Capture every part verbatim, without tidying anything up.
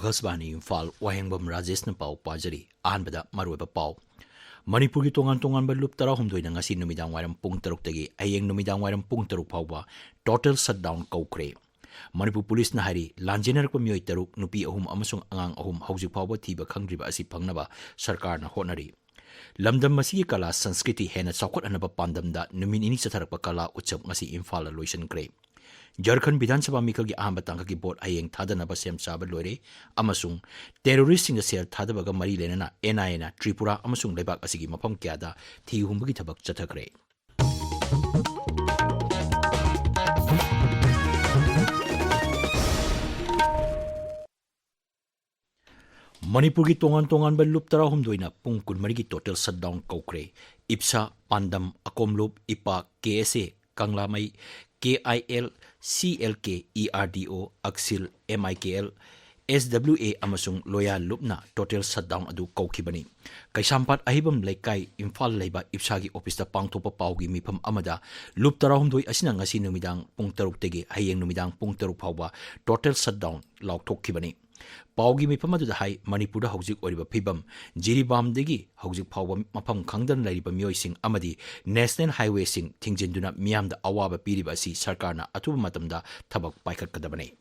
ꯑꯀꯥꯁꯕꯥꯅꯤ ꯏꯝꯐꯥꯜ, ꯋꯥꯍꯦꯡꯕꯝ ꯔꯥꯖꯦꯁꯅ ꯄꯥꯎ ꯄꯥꯖꯔꯤ꯫ ꯑꯍꯥꯟꯕꯗ ꯃꯔꯨꯑꯣꯏꯕ ꯄꯥꯎ꯫ ꯃꯅꯤꯄꯨꯔꯒꯤ ꯇꯣꯉꯥꯟ ꯇꯣꯉꯥꯟꯕ ꯂꯨꯞ ꯇꯔꯥꯍꯨꯝꯗꯣꯏꯅ ꯉꯁꯤ ꯅꯨꯃꯤꯗꯥꯡ ꯋꯥꯏꯔꯝ ꯄꯨꯡ ꯇꯔꯨꯛꯇꯒꯤ ꯍꯌꯦꯡ ꯅꯨꯃꯤꯗꯥꯡ ꯋꯥꯏꯔꯝ ꯄꯨꯡ ꯇꯔꯨꯛ ꯐꯥꯎꯕ total shutdown ꯀꯧꯈ꯭ꯔꯦ꯫ ꯃꯅꯤꯄꯨꯔ ꯄꯨꯂꯤꯁꯅ ꯍꯥꯏꯔꯤ, ꯂꯥꯟꯖꯦꯟꯅꯔꯛꯄ ꯃꯤꯑꯣꯏ ꯇꯔꯨꯛ, ꯅꯨꯄꯤ ꯑꯍꯨꯝ ꯑꯃꯁꯨꯡ ꯑꯉꯥꯡ ꯑꯍꯨꯝ ꯍꯧꯖꯤꯛ ꯐꯥꯎꯕ ꯊꯤꯕ ꯈꯪꯗ꯭ꯔꯤꯕ ꯑꯁꯤ ꯐꯪꯅꯕ ꯁꯔꯀꯥꯔꯅ ꯍꯣꯠꯅꯔꯤ꯫ ꯂꯝꯗꯝ ꯑꯁꯤꯒꯤ ꯀꯂꯥ ꯁꯪꯁꯀ꯭ꯔꯤꯇꯤ ꯍꯦꯟꯅ ꯆꯥꯎꯈꯠꯍꯟꯅꯕ ꯄꯥꯟꯗꯝꯗ ꯅꯨꯃꯤꯠ ꯅꯤꯅꯤ ꯆꯠꯊꯔꯛꯄ ꯀꯂꯥ ꯎꯠꯁꯕ ꯉꯁꯤ ꯏꯝꯐꯥꯜꯗ ꯂꯣꯏꯁꯤꯟꯈ꯭ꯔꯦ꯫ ꯖꯔꯈꯟ ꯕꯤꯙꯥꯟ ꯁꯚꯥ ꯃꯤꯈꯜꯒꯤ ꯑꯍꯥꯟꯕ ꯇꯥꯡꯀꯛꯀꯤ ꯚꯣꯠ ꯍꯌꯦꯡ ꯊꯥꯗꯅꯕ ꯁꯦꯝ ꯁꯥꯕ ꯂꯣꯏꯔꯦ ꯑꯃꯁꯨꯡ terroristꯁꯤꯡꯗ ꯁꯦꯜ ꯊꯥꯗꯕꯒ ꯃꯔꯤ ꯂꯩꯅꯅ NIAꯅ ꯇ꯭ꯔꯤꯄꯨꯔꯥ ꯑꯃꯁꯨꯡ ꯂꯩꯕꯥꯛ ꯑꯁꯤꯒꯤ ꯃꯐꯝ ꯀꯌꯥꯗ ꯊꯤ ꯍꯨꯝꯕꯒꯤ ꯊꯕꯛ ꯆꯠꯊꯈ꯭ꯔꯦ꯫ ꯃꯅꯤꯄꯨꯔꯒꯤ ꯇꯣꯉꯥꯟ ꯇꯣꯉꯥꯟꯕ ꯂꯨꯞ ꯇꯔꯥꯍꯨꯝꯗꯣꯏꯅ ꯄꯨꯡ ꯀꯨꯟꯃꯔꯤꯒꯤ total shutdown ꯀꯧꯈ꯭ꯔꯦ꯫ ꯏꯞꯁꯥ, ꯄꯥꯟꯗꯝ, ꯑꯀꯣꯝꯂꯨꯞ, ꯏꯄꯥꯛ, KSA, ꯀꯪꯂꯥꯃꯩ, KIL, CLK, ERDO, ꯑꯛꯁꯤꯜ, MIKL, SWA ꯑꯃꯁꯨꯡ ꯂꯣꯌꯥ ꯂꯨꯞꯅ total shutdown ꯑꯗꯨ ꯀꯧꯈꯤꯕꯅꯤ꯫ ꯀꯩꯁꯥꯝꯄꯥꯠ ꯑꯍꯤꯕꯝ ꯂꯩꯀꯥꯏ, ꯏꯝꯐꯥꯜ ꯂꯩꯕ ꯏꯞꯁꯥꯒꯤ ꯑꯣꯐꯤꯁꯇ ꯄꯥꯡꯊꯣꯛꯄ ꯄꯥꯎꯒꯤ ꯃꯤꯐꯝ ꯑꯃꯗ ꯂꯨꯞ ꯇꯔꯥꯍꯨꯝꯗꯣꯏ ꯑꯁꯤꯅ ꯉꯁꯤ ꯅꯨꯃꯤꯗꯥꯡ ꯄꯨꯡ ꯇꯔꯨꯛꯇꯒꯤ ꯍꯌꯦꯡ ꯅꯨꯃꯤꯗꯥꯡ ꯄꯨꯡ ꯇꯔꯨꯛ ꯐꯥꯎꯕ total shutdown ꯂꯥꯎꯊꯣꯛꯈꯤꯕꯅꯤ꯫ ꯄꯥꯎꯒꯤ ꯃꯤꯐꯝ ꯑꯗꯨꯗ ꯍꯥꯏ, ꯃꯅꯤꯄꯨꯔꯗ ꯍꯧꯖꯤꯛ ꯑꯣꯏꯔꯤꯕ ꯐꯤꯕꯝ ꯖꯤꯔꯤꯕꯥꯝꯗꯒꯤ ꯍꯧꯖꯤꯛ ꯐꯥꯎꯕ ꯃꯐꯝ ꯈꯪꯗꯅ ꯂꯩꯔꯤꯕ ꯃꯤꯑꯣꯏꯁꯤꯡ ꯑꯃꯗꯤ national highwayꯁꯤꯡ ꯊꯤꯡꯖꯤꯟꯗꯨꯅ ꯃꯤꯌꯥꯝꯗ ꯑꯋꯥꯕ ꯄꯤꯔꯤꯕ ꯑꯁꯤ ꯁꯔꯀꯥꯔꯅ ꯑꯊꯨꯕ ꯃꯇꯝꯗ ꯊꯕꯛ ꯄꯥꯏꯈꯠꯀꯗꯕꯅꯤ꯫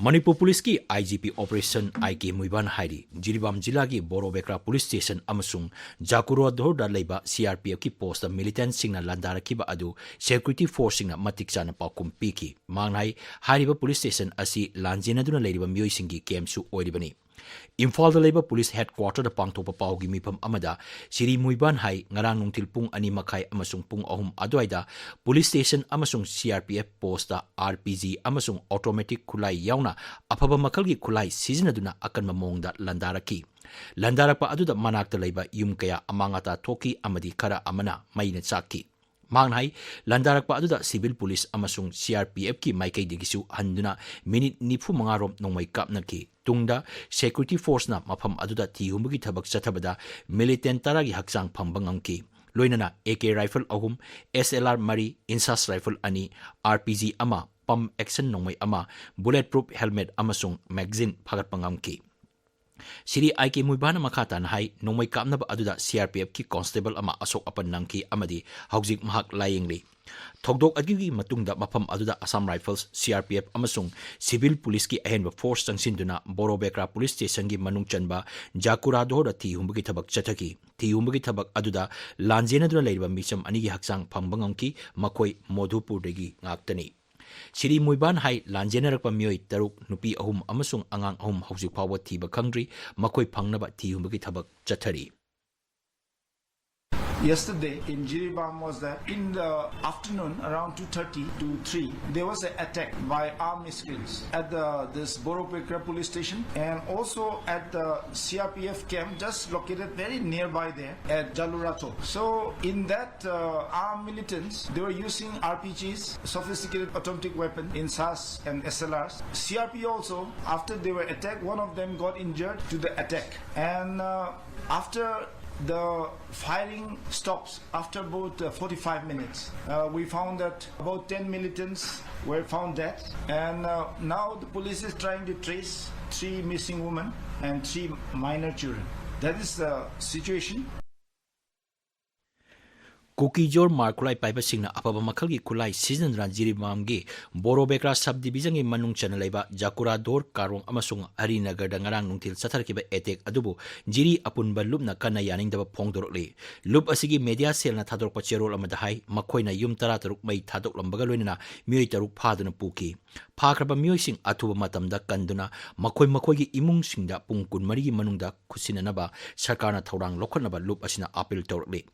ꯃꯅꯤꯄꯨꯔ ꯄꯨꯂꯤꯁꯀꯤ IGP operation I K ꯃꯨꯏꯕꯥꯟ ꯍꯥꯏꯔꯤ, ꯖꯤꯔꯤꯕꯥꯝ ꯖꯤꯂꯥꯒꯤ ꯕꯣꯔꯣꯕꯦꯀ꯭ꯔꯥ ꯄꯨꯂꯤꯁ ꯁ꯭ꯇꯦꯁꯟ ꯑꯃꯁꯨꯡ ꯖꯥꯀꯨꯔꯣꯗꯣꯔꯗ ꯂꯩꯕ CRPFꯀꯤ ꯄꯣꯁꯇ militantꯁꯤꯡꯅ ꯂꯥꯟꯗꯥꯔꯛꯈꯤꯕ ꯑꯗꯨ security forceꯁꯤꯡꯅ ꯃꯇꯤꯛ ꯆꯥꯅ ꯄꯥꯎꯈꯨꯝ ꯄꯤꯈꯤ꯫ ꯃꯍꯥꯛꯅ ꯍꯥꯏ, ꯍꯥꯏꯔꯤꯕ ꯄꯨꯂꯤꯁ ꯁ꯭ꯇꯦꯁꯟ ꯑꯁꯤ ꯂꯥꯟꯖꯦꯟꯅꯗꯨꯅ ꯂꯩꯔꯤꯕ ꯃꯤꯑꯣꯏꯁꯤꯡꯒꯤ campꯁꯨ ꯑꯣꯏꯔꯤꯕꯅꯤ꯫ ꯏꯝꯐꯥꯜꯗ ꯂꯩꯕ ꯄꯨꯂꯤꯁ headquarterꯗ ꯄꯥꯡꯊꯣꯛꯄ ꯄꯥꯎꯒꯤ ꯃꯤꯐꯝ ꯑꯃꯗ ꯁꯤꯔꯤ ꯃꯨꯏꯕꯥꯟ ꯍꯥꯏ, ꯉꯔꯥꯡ ꯅꯨꯡꯊꯤꯜ ꯄꯨꯡ ꯑꯅꯤ ꯃꯈꯥꯏ ꯑꯃꯁꯨꯡ ꯄꯨꯡ ꯑꯍꯨꯝ ꯑꯗꯨꯋꯥꯏꯗ ꯄꯨꯂꯤꯁ ꯁ꯭ꯇꯦꯁꯟ ꯑꯃꯁꯨꯡ CRPF ꯄꯣꯁꯇ RPG ꯑꯃꯁꯨꯡ automatic ꯈꯨꯠꯂꯥꯏ ꯌꯥꯎꯅ ꯑꯐꯕ ꯃꯈꯜꯒꯤ ꯈꯨꯠꯂꯥꯏ ꯁꯤꯖꯤꯟꯅꯗꯨꯅ ꯑꯀꯟꯕ ꯃꯑꯣꯡꯗ ꯂꯥꯟꯗꯥꯔꯛꯈꯤ꯫ ꯂꯥꯟꯗꯥꯔꯛꯄ ꯑꯗꯨꯗ ꯃꯅꯥꯛꯇ ꯂꯩꯕ ꯌꯨꯝ ꯀꯌꯥ ꯑꯃꯥꯡ ꯑꯇꯥ ꯊꯣꯛꯈꯤ ꯑꯃꯗꯤ ꯈꯔ ꯑꯃꯅ ꯃꯩꯅ ꯆꯥꯛꯈꯤ꯫ ꯃꯍꯥꯛꯅ ꯍꯥꯏ, ꯂꯥꯟꯗꯥꯔꯛꯄ ꯑꯗꯨꯗ civil police ꯑꯃꯁꯨꯡ CRPFꯀꯤ ꯃꯥꯏꯀꯩꯗꯒꯤꯁꯨ ꯍꯟꯗꯨꯅ minute ꯅꯤꯐꯨ ꯃꯉꯥ ꯔꯣꯝ ꯅꯣꯡꯃꯩ ꯀꯥꯞꯅꯈꯤ꯫ ꯇꯨꯡꯗ security forceꯅ ꯃꯐꯝ ꯑꯗꯨꯗ ꯊꯤ ꯍꯨꯝꯕꯒꯤ ꯊꯕꯛ ꯆꯠꯊꯕꯗ militant ꯇꯔꯥꯒꯤ ꯍꯛꯆꯥꯡ ꯐꯪꯕ ꯉꯝꯈꯤ꯫ ꯂꯣꯏꯅꯅ AK rifle ꯑꯍꯨꯝ, SLR ꯃꯔꯤ, INSAS rifle ꯑꯅꯤ, RPG ꯑꯃ, pump action ꯅꯣꯡꯃꯩ ꯑꯃ, bullet proof helmet ꯑꯃꯁꯨꯡ magazine ꯐꯥꯒꯠꯄ ꯉꯝꯈꯤ꯫ ꯁ꯭ꯔꯤ ꯑꯥꯏ ꯀꯦ ꯃꯨꯏꯕꯥꯅ ꯃꯈꯥ ꯇꯥꯅ ꯍꯥꯏ, ꯅꯣꯡꯃꯩ ꯀꯥꯞꯅꯕ ꯑꯗꯨꯗ ꯁꯤ ꯑꯥꯔ ꯄꯤ ꯑꯦꯐꯀꯤ constable ꯑꯃ ꯑꯁꯣꯛ ꯑꯄꯟ ꯅꯪꯈꯤ ꯑꯃꯗꯤ ꯍꯧꯖꯤꯛ ꯃꯍꯥꯛ ꯂꯥꯌꯦꯡꯂꯤ꯫ ꯊꯧꯗꯣꯛ ꯑꯗꯨꯒꯤ ꯃꯇꯨꯡꯗ ꯃꯐꯝ ꯑꯗꯨꯗ Assam Rifles, C R P F ꯑꯃꯁꯨꯡ civil policeꯀꯤ ꯑꯍꯦꯟꯕ force ꯆꯪꯁꯤꯟꯗꯨꯅ ꯕꯣꯔꯣꯕꯦꯀ꯭ꯔꯥ police stationꯒꯤ ꯃꯅꯨꯡ ꯆꯟꯕ ꯖꯥꯀꯨꯔꯥꯗꯣꯔꯗ ꯊꯤ ꯍꯨꯝꯕꯒꯤ ꯊꯕꯛ ꯆꯠꯊꯈꯤ꯫ ꯊꯤ ꯍꯨꯝꯕꯒꯤ ꯊꯕꯛ ꯑꯗꯨꯗ ꯂꯥꯟꯖꯦꯟꯅꯗꯨꯅ ꯂꯩꯔꯤꯕ ꯃꯤꯆꯝ ꯑꯅꯤꯒꯤ ꯍꯛꯆꯥꯡ ꯐꯪꯕ ꯉꯝꯈꯤ꯫ ꯃꯈꯣꯏ ꯃꯣꯙꯨꯄꯨꯔꯗꯒꯤ ꯉꯥꯛꯇꯅꯤ꯫ ꯁ꯭ꯔꯤ ꯃꯨꯏꯕꯥꯟ ꯍꯥꯏ, ꯂꯥꯟꯖꯦꯟꯅꯔꯛꯄ ꯃꯤꯑꯣꯏ ꯇꯔꯨꯛ, ꯅꯨꯄꯤ ꯑꯍꯨꯝ ꯑꯃꯁꯨꯡ ꯑꯉꯥꯡ ꯑꯍꯨꯝ ꯍꯧꯖꯤꯛ ꯐꯥꯎꯕ ꯊꯤꯕ ꯈꯪꯗ꯭ꯔꯤ꯫ ꯃꯈꯣꯏ ꯐꯪꯅꯕ ꯊꯤ ꯍꯨꯝꯕꯒꯤ ꯊꯕꯛ ꯆꯠꯊꯔꯤ꯫ Yesterday in Jiribam was that in the afternoon around two thirty to three, there was an attack by armed miscreants at the, this Boropekra police station and also at the C R P F camp just located very nearby there at Jalurato. So in that uh, armed militants, they were using R P Gs, sophisticated automatic weapon in S A S and S L Rs. C R P also, after they were attacked, one of them got injured to the attack. And uh, after the firing stops after about uh, forty-five minutes. Uh, we found that about ten militants were found dead, and uh, now the police is trying to trace three missing women and three minor children. That is the situation. ꯀꯨꯀꯤꯖꯣꯔ ꯃꯥꯔ ꯈꯨꯠꯂꯥꯏ ꯄꯥꯏꯕꯁꯤꯡꯅ ꯑꯐꯕ ꯃꯈꯜꯒꯤ ꯈꯨꯠꯂꯥꯏ ꯁꯤꯖꯤꯟꯅꯗꯨꯅ ꯖꯤꯔꯤꯕꯥꯝꯒꯤ ꯕꯣꯔꯣꯕꯦꯀ꯭ꯔꯥ sub divisionꯒꯤ ꯃꯅꯨꯡ ꯆꯟꯅ ꯂꯩꯕ ꯖꯥꯀꯨꯔꯥꯗꯣꯔ, ꯀꯥꯔꯣꯡ ꯑꯃꯁꯨꯡ ꯍꯔꯤꯅꯒꯔꯗ ꯉꯔꯥꯡ ꯅꯨꯡꯊꯤꯜ ꯆꯠꯊꯔꯛꯈꯤꯕ attack ꯑꯗꯨꯕꯨ ꯖꯤꯔꯤ ꯑꯄꯨꯟꯕ ꯂꯨꯞꯅ ꯀꯟꯅ ꯌꯥꯅꯤꯡꯗꯕ ꯐꯣꯡꯗꯣꯔꯛꯂꯤ꯫ ꯂꯨꯞ ꯑꯁꯤꯒꯤ media cellꯅ ꯊꯥꯗꯣꯔꯛꯄ ꯆꯦꯔꯣꯜ ꯑꯃꯗ ꯍꯥꯏ, ꯃꯈꯣꯏꯅ ꯌꯨꯝ ꯇꯔꯥ ꯇꯔꯨꯛ ꯃꯩ ꯊꯥꯗꯣꯛꯂꯝꯕꯒ ꯂꯣꯏꯅꯅ ꯃꯤꯑꯣꯏ ꯇꯔꯨꯛ ꯐꯥꯗꯨꯅ ꯄꯨꯈꯤ꯫ ꯐꯥꯈ꯭ꯔꯕ ꯃꯤꯑꯣꯏꯁꯤꯡ ꯑꯊꯨꯕ ꯃꯇꯝꯗ ꯀꯟꯗꯨꯅ ꯃꯈꯣꯏ ꯃꯈꯣꯏꯒꯤ ꯏꯃꯨꯡꯁꯤꯡꯗ ꯄꯨꯡ ꯀꯨꯟꯃꯔꯤꯒꯤ ꯃꯅꯨꯡꯗ ꯈꯨꯠꯁꯤꯟꯅꯅꯕ ꯁꯔꯀꯥꯔꯅ ꯊꯧꯔꯥꯡ ꯂꯧꯈꯠꯅꯕ ꯂꯨꯞ ꯑꯁꯤꯅ appeal ꯇꯧꯔꯛꯂꯤ꯫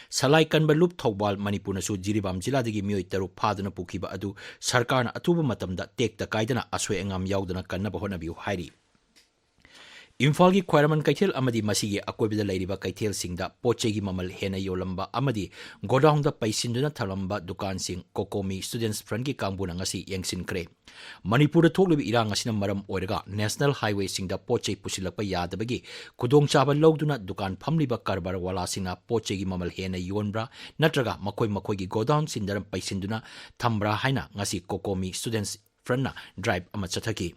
ꯁꯂꯥꯏ ꯀꯟꯕ ꯂꯨꯞ ꯊꯧꯕꯥꯜ ꯃꯅꯤꯄꯨꯔꯅꯁꯨ ꯖꯤꯔꯤꯕꯥꯝ ꯖꯤꯂꯥꯗꯒꯤ ꯃꯤꯑꯣꯏ ꯇꯔꯨꯛ ꯐꯥꯗꯨꯅ ꯄꯨꯈꯤꯕ ꯑꯗꯨ ꯁꯔꯀꯥꯔꯅ ꯑꯊꯨꯕ ꯃꯇꯝꯗ ꯇꯦꯛꯇ ꯀꯥꯏꯗꯅ ꯑꯁꯣꯏ ꯑꯉꯥꯝ ꯌꯥꯎꯗꯅ ꯀꯟꯅꯕ ꯍꯣꯠꯅꯕꯤꯌꯨ ꯍꯥꯏꯔꯤ꯫ ꯏꯝꯐꯥꯜꯒꯤ ꯈ꯭ꯋꯥꯏꯔꯝꯕꯟ ꯀꯩꯊꯦꯜ ꯑꯃꯗꯤ ꯃꯁꯤꯒꯤ ꯑꯀꯣꯏꯕꯗ ꯂꯩꯔꯤꯕ ꯀꯩꯊꯦꯜꯁꯤꯡꯗ ꯄꯣꯠ ꯆꯩꯒꯤ ꯃꯃꯜ ꯍꯦꯟꯅ ꯌꯣꯜꯂꯝꯕ ꯑꯃꯗꯤ ꯒꯣꯗꯥꯎꯟꯗ ꯄꯩꯁꯤꯟꯗꯨꯅ ꯊꯝꯂꯝꯕ ꯗꯨꯀꯥꯟꯁꯤꯡ COCOMI Students Front ꯀꯤ ꯀꯥꯡꯕꯨꯅ ꯉꯁꯤ ꯌꯦꯡꯁꯤꯟꯈ꯭ꯔꯦ꯫ ꯃꯅꯤꯄꯨꯔꯗ ꯊꯣꯛꯂꯤꯕ ꯏꯔꯥꯡ ꯑꯁꯤꯅ ꯃꯔꯝ ꯑꯣꯏꯔꯒ ꯅꯦꯁꯅꯦꯜ ꯍꯥꯏꯋꯦꯁꯤꯡꯗ ꯄꯣꯠ ꯆꯩ ꯄꯨꯁꯤꯜꯂꯛꯄ ꯌꯥꯗꯕꯒꯤ ꯈꯨꯗꯣꯡꯆꯥꯕ ꯂꯧꯗꯨꯅ ꯗꯨꯀꯥꯟ ꯐꯝꯂꯤꯕ ꯀꯔꯕꯥꯔ ꯋꯥꯂꯥꯁꯤꯡꯅ ꯄꯣꯠ ꯆꯩꯒꯤ ꯃꯃꯜ ꯍꯦꯟꯅ ꯌꯣꯟꯕ꯭ꯔꯥ ꯅꯠꯇ꯭ꯔꯒ ꯃꯈꯣꯏ ꯃꯈꯣꯏꯒꯤ ꯒꯣꯗꯥꯎꯟꯁꯤꯡꯗ ꯄꯩꯁꯤꯟꯗꯨꯅ ꯊꯝꯕ꯭ꯔꯥ ꯍꯥꯏꯅ ꯉꯁꯤ COCOMI Students Front ꯅ ꯗ꯭ꯔꯥꯏꯚ ꯑꯃ ꯆꯠꯊꯈꯤ꯫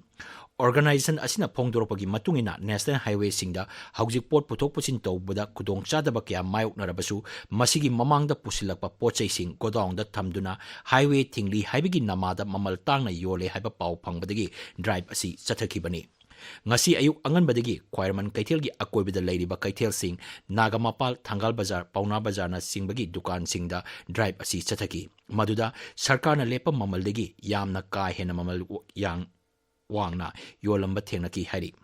ꯑꯣꯔꯒꯅꯥꯏꯖꯦꯁꯟ ꯑꯁꯤꯅ ꯐꯣꯡꯗꯣꯔꯛꯄꯒꯤ ꯃꯇꯨꯡ ꯏꯟꯅ ꯅꯦꯁꯅꯦꯜ ꯍꯥꯏꯋꯦꯁꯤꯡꯗ ꯍꯧꯖꯤꯛ ꯄꯣꯠ ꯄꯨꯊꯣꯛ ꯄꯨꯁꯤꯟ ꯇꯧꯕꯗ ꯈꯨꯗꯣꯡꯆꯥꯗꯕ ꯀꯌꯥ ꯃꯥꯌꯣꯛꯅꯔꯕꯁꯨ ꯃꯁꯤꯒꯤ ꯃꯃꯥꯡꯗ ꯄꯨꯁꯤꯜꯂꯛꯄ ꯄꯣꯠ ꯆꯩꯁꯤꯡ ꯒꯣꯗꯥꯎꯟꯗ ꯊꯝꯗꯨꯅ ꯍꯥꯏꯋꯦ ꯊꯤꯡꯂꯤ ꯍꯥꯏꯕꯒꯤ ꯅꯃꯥꯗ ꯃꯃꯜ ꯇꯥꯡꯅ ꯌꯣꯜꯂꯦ ꯍꯥꯏꯕ ꯄꯥꯎ ꯐꯪꯕꯗꯒꯤ ꯗ꯭ꯔꯥꯏꯚ ꯑꯁꯤ ꯆꯠꯊꯈꯤꯕꯅꯤ꯫ ꯉꯁꯤ ꯑꯌꯨꯛ ꯑꯉꯟꯕꯗꯒꯤ ꯈ꯭ꯋꯥꯏꯔꯝꯕꯟ ꯀꯩꯊꯦꯜꯒꯤ ꯑꯀꯣꯏꯕꯗ ꯂꯩꯔꯤꯕ ꯀꯩꯊꯦꯜꯁꯤꯡ, ꯅꯥꯒꯥꯃꯄꯥꯜ, ꯊꯪꯒꯥꯜ ꯕꯖꯥꯔ, ꯄꯥꯎꯅꯥ ꯕꯖꯥꯔꯅꯆꯤꯡꯕꯒꯤ ꯗꯨꯀꯥꯟꯁꯤꯡꯗ ꯗ꯭ꯔꯥꯏꯚ ꯑꯁꯤ ꯆꯠꯊꯈꯤ꯫ ꯃꯗꯨꯗ ꯁꯔꯀꯥꯔꯅ ꯂꯦꯞꯄ ꯃꯃꯜꯗꯒꯤ ꯌꯥꯝꯅ ꯀꯥ ꯍꯦꯟꯅ ꯃꯃꯜ ꯌꯥꯡ-, ꯋꯥꯡꯅ ꯌꯣꯜꯂꯝꯕ ꯊꯦꯡꯅꯈꯤ ꯍꯥꯏꯔꯤ꯫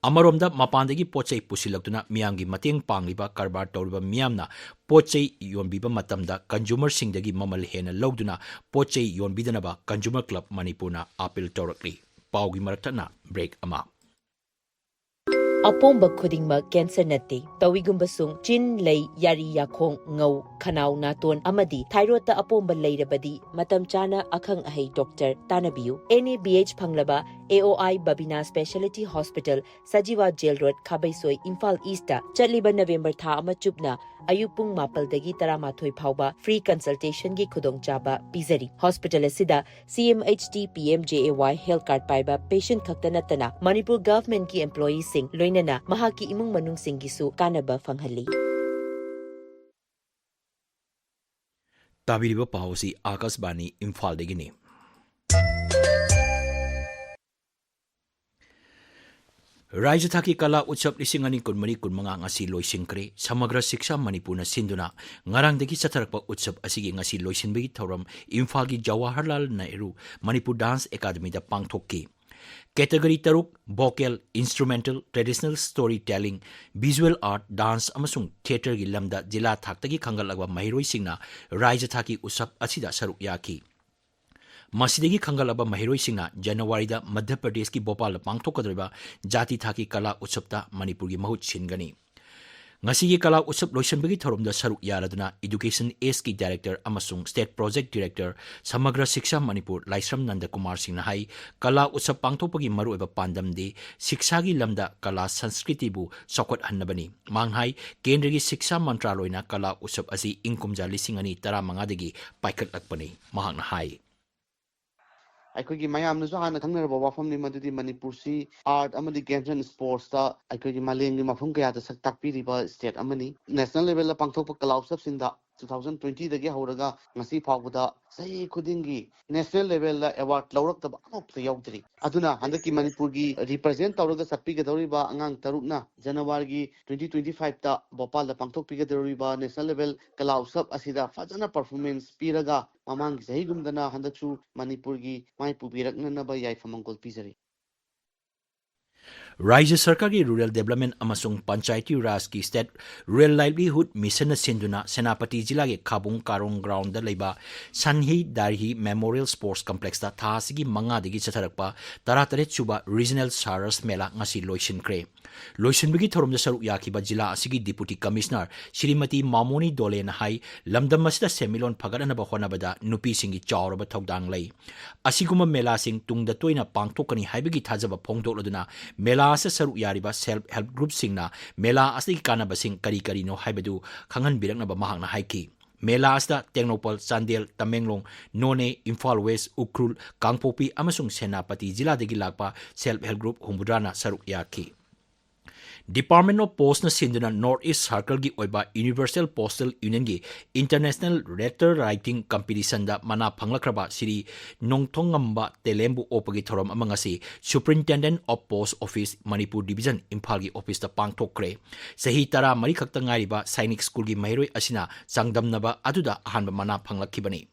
ꯑꯃꯔꯣꯝꯗ ꯃꯄꯥꯟꯗꯒꯤ ꯄꯣꯠ ꯆꯩ ꯄꯨꯁꯤꯜꯂꯛꯇꯨꯅ ꯃꯤꯌꯥꯝꯒꯤ ꯃꯇꯦꯡ ꯄꯥꯡꯂꯤꯕ ꯀꯔꯕꯥꯔ ꯇꯧꯔꯤꯕ ꯃꯤꯌꯥꯝꯅ ꯄꯣꯠ ꯆꯩ ꯌꯣꯟꯕꯤꯕ ꯃꯇꯝꯗ ꯀꯟꯖꯨꯃꯔꯁꯤꯡꯗꯒꯤ ꯃꯃꯜ ꯍꯦꯟꯅ ꯂꯧꯗꯨꯅ ꯄꯣꯠ ꯆꯩ ꯌꯣꯟꯕꯤꯗꯅꯕ ꯀꯟꯖꯨꯃꯔ ꯀ꯭ꯂꯕ ꯃꯅꯤꯄꯨꯔꯅ ꯑꯥꯄꯤꯜ ꯇꯧꯔꯛꯂꯤ꯫ ꯄꯥꯎꯒꯤ ꯃꯔꯛ ꯊꯠꯅ ꯕ꯭ꯔꯦꯛ ꯑꯃ꯫ ꯑꯄꯣꯝꯕ ꯈꯨꯗꯤꯡꯃꯛ ꯀꯦꯟꯁꯔ ꯅꯠꯇꯦ꯫ ꯇꯧꯏꯒꯨꯝꯕꯁꯨꯡ ꯆꯤꯟ, ꯂꯩ, ꯌꯥꯔꯤ, ꯌꯥꯈꯣꯡ, ꯉꯧ, ꯈꯅꯥꯎ, ꯅꯥꯇꯣꯟ ꯑꯃꯗꯤ ꯊꯥꯏꯔꯣꯏꯗꯇ ꯑꯄꯣꯝꯕ ꯂꯩꯔꯕꯗꯤ ꯃꯇꯝ ꯆꯥꯅ ꯑꯈꯪ ꯑꯍꯩ ꯗꯣꯛꯇꯔ ꯇꯥꯟꯅꯕꯤꯌꯨ꯫ NABH ꯐꯪꯂꯕ AOI Babina Speciality Hospital, Sajiwa jail road, Khabeisoi, Imphal east ꯆꯠꯂꯤꯕ ꯅꯕꯦꯝꯕꯔ ꯊꯥ ꯑꯃ ꯆꯨꯞꯅ ꯑꯌꯨꯛ ꯄꯨꯡ ꯃꯥꯄꯜꯗꯒꯤ ꯇꯔꯥꯃꯥꯊꯣꯏ ꯐꯥꯎꯕ ꯐ꯭ꯔꯤ ꯀꯟꯁꯜꯇꯦꯁꯟꯒꯤ ꯈꯨꯗꯣꯡꯆꯥꯕ ꯄꯤꯖꯔꯤ꯫ ꯍꯣꯁꯄꯤꯇꯥꯜ ꯑꯁꯤꯗ CMHT, PMJAY health card ꯄꯥꯏꯕ ꯄꯦꯁꯦꯟ ꯈꯛꯇ ꯅꯠꯇꯅ ꯃꯅꯤꯄꯨꯔ ꯒꯚꯔꯟꯃꯦꯟꯠꯀꯤ ꯑꯦꯝꯄ꯭ꯂꯣꯌꯤꯁꯤꯡ ꯂꯣꯏꯅꯅ ꯃꯍꯥꯛꯀꯤ ꯏꯃꯨꯡ ꯃꯅꯨꯡꯁꯤꯡꯒꯤꯁꯨ ꯀꯥꯟꯅꯕ ꯐꯪꯍꯜꯂꯤ꯫ ꯇꯥꯕꯤꯔꯤꯕ ꯄꯥꯎ ꯑꯁꯤ ꯑꯥꯀꯥꯁꯕꯥꯅꯤ ꯏꯝꯐꯥꯜꯗꯒꯤꯅꯤ꯫ ꯔꯥꯖ꯭ꯌ ꯊꯥꯛꯀꯤ ꯀꯂꯥ ꯎꯠꯁꯕ ꯂꯤꯁꯤꯡ ꯑꯅꯤ ꯀꯨꯟꯃꯔꯤ ꯀꯨꯟꯃꯉꯥ ꯉꯁꯤ ꯂꯣꯏꯁꯤꯟꯈ꯭ꯔꯦ꯫ ꯁꯃꯒ꯭ꯔ ꯁꯤꯛꯁꯥ ꯃꯅꯤꯄꯨꯔꯅ ꯁꯤꯟꯗꯨꯅ ꯉꯔꯥꯡꯗꯒꯤ ꯆꯠꯊꯔꯛꯄ ꯎꯠꯁꯕ ꯑꯁꯤꯒꯤ ꯉꯁꯤ ꯂꯣꯏꯁꯤꯟꯕꯒꯤ ꯊꯧꯔꯝ ꯏꯝꯐꯥꯜꯒꯤ ꯖꯋꯥꯍꯔꯂꯥꯜ ꯅꯦꯍꯔꯨ ꯃꯅꯤꯄꯨꯔ ꯗꯥꯟꯁ ꯑꯦꯀꯥꯗꯃꯤꯗ ꯄꯥꯡꯊꯣꯛꯈꯤ꯫ ꯀꯦꯇꯒꯣꯔꯤ ꯇꯔꯨꯛ, vocal, instrumental, traditional story telling, visual art, dance ꯑꯃꯁꯨꯡ theatreꯒꯤ ꯂꯝꯗ ꯖꯤꯂꯥ ꯊꯥꯛꯇꯒꯤ ꯈꯟꯒꯠꯂꯛꯄ ꯃꯍꯩꯔꯣꯏꯁꯤꯡꯅ ꯔꯥꯖ꯭ꯌ ꯊꯥꯛꯀꯤ ꯎꯠꯁꯕ ꯑꯁꯤꯗ ꯁꯔꯨꯛ ꯌꯥꯈꯤ꯫ ꯃꯁꯤꯗꯒꯤ ꯈꯪꯒꯠꯂꯕ ꯃꯍꯩꯔꯣꯏꯁꯤꯡꯅ ꯖꯅꯋꯥꯔꯤꯗ ꯃꯙ꯭ꯌ ꯄ꯭ꯔꯗꯦꯁꯀꯤ ꯚꯣꯄꯥꯜꯗ ꯄꯥꯡꯊꯣꯛꯀꯗꯧꯔꯤꯕ ꯖꯥꯇꯤ ꯊꯥꯛꯀꯤ ꯀꯂꯥ ꯎꯠꯁꯕꯇ ꯃꯅꯤꯄꯨꯔꯒꯤ ꯃꯍꯨꯠ ꯁꯤꯟꯒꯅꯤ꯫ ꯉꯁꯤꯒꯤ ꯀꯂꯥ ꯎꯠꯁꯕ ꯂꯣꯏꯁꯤꯟꯕꯒꯤ ꯊꯧꯔꯝꯗ ꯁꯔꯨꯛ ꯌꯥꯔꯗꯨꯅ Education Ageꯀꯤ Director ꯑꯃꯁꯨꯡ State Project Director ꯁꯃꯒ꯭ꯔ ꯁꯤꯛꯁꯥ ꯃꯅꯤꯄꯨꯔ ꯂꯥꯏꯁ꯭ꯔꯝ ꯅꯟꯗ ꯀꯨꯃꯥꯔ ꯁꯤꯡꯅ ꯍꯥꯏ, ꯀꯂꯥ ꯎꯠꯁꯕ ꯄꯥꯡꯊꯣꯛꯄꯒꯤ ꯃꯔꯨꯑꯣꯏꯕ ꯄꯥꯟꯗꯝꯗꯤ ꯁꯤꯛꯁꯥꯒꯤ ꯂꯝꯗ ꯀꯂꯥ ꯁꯪꯁꯀ꯭ꯔꯤꯇꯤꯕꯨ ꯆꯥꯎꯈꯠꯍꯟꯅꯕꯅꯤ꯫ ꯃꯍꯥꯛꯅ ꯍꯥꯏ, ꯀꯦꯟꯗ꯭ꯔꯒꯤ ꯁꯤꯛꯁꯥ ꯃꯟꯇ꯭ꯔꯥꯂꯣꯏꯅ ꯀꯂꯥ ꯎꯠꯁꯕ ꯑꯁꯤ ꯏꯪ ꯀꯨꯝꯖꯥ ꯂꯤꯁꯤꯡ ꯑꯅꯤ ꯇꯔꯥꯃꯉꯥꯗꯒꯤ ꯄꯥꯏꯈꯠꯂꯛꯄꯅꯤ꯫ ꯃꯍꯥꯛꯅ ꯍꯥꯏ, ꯑꯩꯈꯣꯏꯒꯤ ꯃꯌꯥꯝꯅꯁꯨ ꯍꯥꯟꯅ ꯈꯪꯅꯔꯕ ꯋꯥꯐꯝꯅꯤ, ꯃꯗꯨꯗꯤ ꯃꯅꯤꯄꯨꯔꯁꯤ art ꯑꯃꯗꯤ games and sportsꯇ ꯑꯩꯈꯣꯏꯒꯤ ꯃꯥꯂꯦꯝꯒꯤ ꯃꯐꯝ ꯀꯌꯥꯗ ꯁꯛ ꯇꯥꯛꯄꯤꯔꯤꯕ state ꯑꯃꯅꯤ꯫ National levelꯗ ꯄꯥꯡꯊꯣꯛꯄ ꯀꯂꯥ ꯎꯠꯁꯕꯁꯤꯡꯗ two thousand twentyꯗꯒꯤ ꯍꯧꯔꯒ ꯉꯁꯤ ꯐꯥꯎꯕꯗ ꯆꯍꯤ ꯈꯨꯗꯤꯡꯒꯤ national levelꯗ award ꯂꯧꯔꯛꯇꯕ ꯑꯃꯐꯥꯎ ꯌꯥꯎꯗ꯭ꯔꯤ꯫ ꯑꯗꯨꯅ ꯍꯟꯗꯛꯀꯤ ꯃꯅꯤꯄꯨꯔꯒꯤ represent ꯇꯧꯔꯒ ꯆꯠꯄꯤꯒꯗꯧꯔꯤꯕ ꯑꯉꯥꯡ ꯇꯔꯨꯛꯅ ꯖꯅꯋꯥꯔꯤꯒꯤ twenty twenty fiveꯇ ꯚꯣꯄꯥꯜꯗ ꯄꯥꯡꯊꯣꯛꯄꯤꯒꯗꯧꯔꯤꯕ national level ꯀꯂꯥ ꯎꯠꯁꯕ ꯑꯁꯤꯗ ꯐꯖꯅ performance ꯄꯤꯔꯒ ꯃꯃꯥꯡꯒꯤ ꯆꯍꯤꯒꯨꯝꯗꯅ ꯍꯟꯗꯛꯁꯨ ꯃꯅꯤꯄꯨꯔꯒꯤ ꯃꯥꯏ ꯄꯨꯕꯤꯔꯛꯅꯅꯕ ꯌꯥꯏꯐ ꯃꯪꯒꯣꯜ ꯄꯤꯖꯔꯤ꯫ ꯔꯥꯖ꯭ꯌ ꯁꯔꯀꯥꯔꯒꯤ Rural Development ꯑꯃꯁꯨꯡ Panchayati Rajꯀꯤ State Rural Livelihood Missionꯅ ꯁꯤꯟꯗꯨꯅ ꯁꯦꯅꯥꯄꯇꯤ ꯖꯤꯂꯥꯒꯤ ꯈꯥꯕꯨꯡ ꯀꯥꯔꯣꯡ groundꯗ ꯂꯩꯕ ꯁꯟꯍꯤ ꯗꯥꯔꯍꯤ Memorial Sports Complexꯇ ꯊꯥ ꯑꯁꯤꯒꯤ ꯃꯉꯥꯗꯒꯤ ꯆꯠꯊꯔꯛꯄ ꯇꯔꯥꯇꯔꯦꯠ ꯁꯨꯕ Regional Sara's Mela ꯉꯁꯤ ꯂꯣꯏꯁꯤꯟꯈ꯭ꯔꯦ꯫ ꯂꯣꯏꯁꯤꯟꯕꯒꯤ ꯊꯧꯔꯝꯗ ꯁꯔꯨꯛ ꯌꯥꯈꯤꯕ ꯖꯤꯂꯥ ꯑꯁꯤꯒꯤ Deputy Commissioner ꯁ꯭ꯔꯤꯃꯇꯤ ꯃꯥꯃꯣꯅꯤ ꯗꯣꯂꯦꯅ ꯍꯥꯏ, ꯂꯝꯗꯝ ꯑꯁꯤꯗ ꯁꯦꯟꯃꯤꯠꯂꯣꯟ ꯐꯒꯠꯍꯟꯅꯕ ꯍꯣꯠꯅꯕꯗ ꯅꯨꯄꯤꯁꯤꯡꯒꯤ ꯆꯥꯎꯔꯕ ꯊꯧꯗꯥꯡ ꯂꯩ꯫ ꯑꯁꯤꯒꯨꯝꯕ ꯃꯦꯂꯥꯁꯤꯡ ꯇꯨꯡꯗ ꯇꯣꯏꯅ ꯄꯥꯡꯊꯣꯛꯀꯅꯤ ꯍꯥꯏꯕꯒꯤ ꯊꯥꯖꯕ ꯐꯣꯡꯗꯣꯛꯂꯗꯨꯅ, ꯃꯦꯂꯥ ꯑꯁꯤꯗ ꯁꯔꯨꯛ ꯌꯥꯔꯤꯕ Self Help Groupꯁꯤꯡꯅ ꯃꯦꯂꯥ ꯑꯁꯤꯒꯤ ꯀꯥꯟꯅꯕꯁꯤꯡ ꯀꯔꯤ ꯀꯔꯤꯅꯣ ꯍꯥꯏꯕꯗꯨ ꯈꯪꯍꯟꯕꯤꯔꯛꯅꯕ ꯃꯍꯥꯛꯅ ꯍꯥꯏꯈꯤ꯫ ꯃꯦꯂꯥ ꯑꯁꯤꯗ ꯇꯦꯡꯅꯧꯄꯜ, ꯆꯥꯟꯗꯦꯜ, ꯇꯃꯦꯡꯂꯣꯡ, ꯅꯣꯅꯦ, ꯏꯝꯐꯥꯜ West, ꯎꯈ꯭ꯔꯨꯜ, ꯀꯥꯡꯄꯣꯛꯄꯤ ꯑꯃꯁꯨꯡ ꯁꯦꯅꯥꯄꯇꯤ ꯖꯤꯂꯥꯗꯒꯤ ꯂꯥꯛꯄ Self Help Group ꯍꯨꯝꯐꯨꯇꯔꯥꯅ ꯁꯔꯨꯛ ꯌꯥꯈꯤ꯫ Department of Postꯅ ꯁꯤꯟꯗꯨꯅ North East Circleꯒꯤ ꯑꯣꯏꯕ Universal Postal Unionꯒꯤ International Letter Writing Competitionꯗ ꯃꯅꯥ ꯐꯪꯂꯛꯈ꯭ꯔꯕ ꯁ꯭ꯔꯤ ꯅꯣꯡꯊꯣꯡꯉꯝꯕ ꯇꯦꯂꯦꯝꯕꯨ ꯑꯣꯛꯄꯒꯤ ꯊꯧꯔꯝ ꯑꯃ ꯉꯁꯤ Superintendent of Post Office, Manipur Division, ꯏꯝꯐꯥꯜꯒꯤ officeꯇ ꯄꯥꯡꯊꯣꯛꯈ꯭ꯔꯦ꯫ ꯆꯍꯤ ꯇꯔꯥꯃꯔꯤ ꯈꯛꯇ ꯉꯥꯏꯔꯤꯕ ꯁꯥꯏꯅꯤꯛ ꯁ꯭ꯀꯨꯜꯒꯤ ꯃꯍꯩꯔꯣꯏ ꯑꯁꯤꯅ ꯆꯥꯡꯗꯝꯅꯕ ꯑꯗꯨꯗ ꯑꯍꯥꯟꯕ ꯃꯅꯥ ꯐꯪꯂꯛꯈꯤꯕꯅꯤ꯫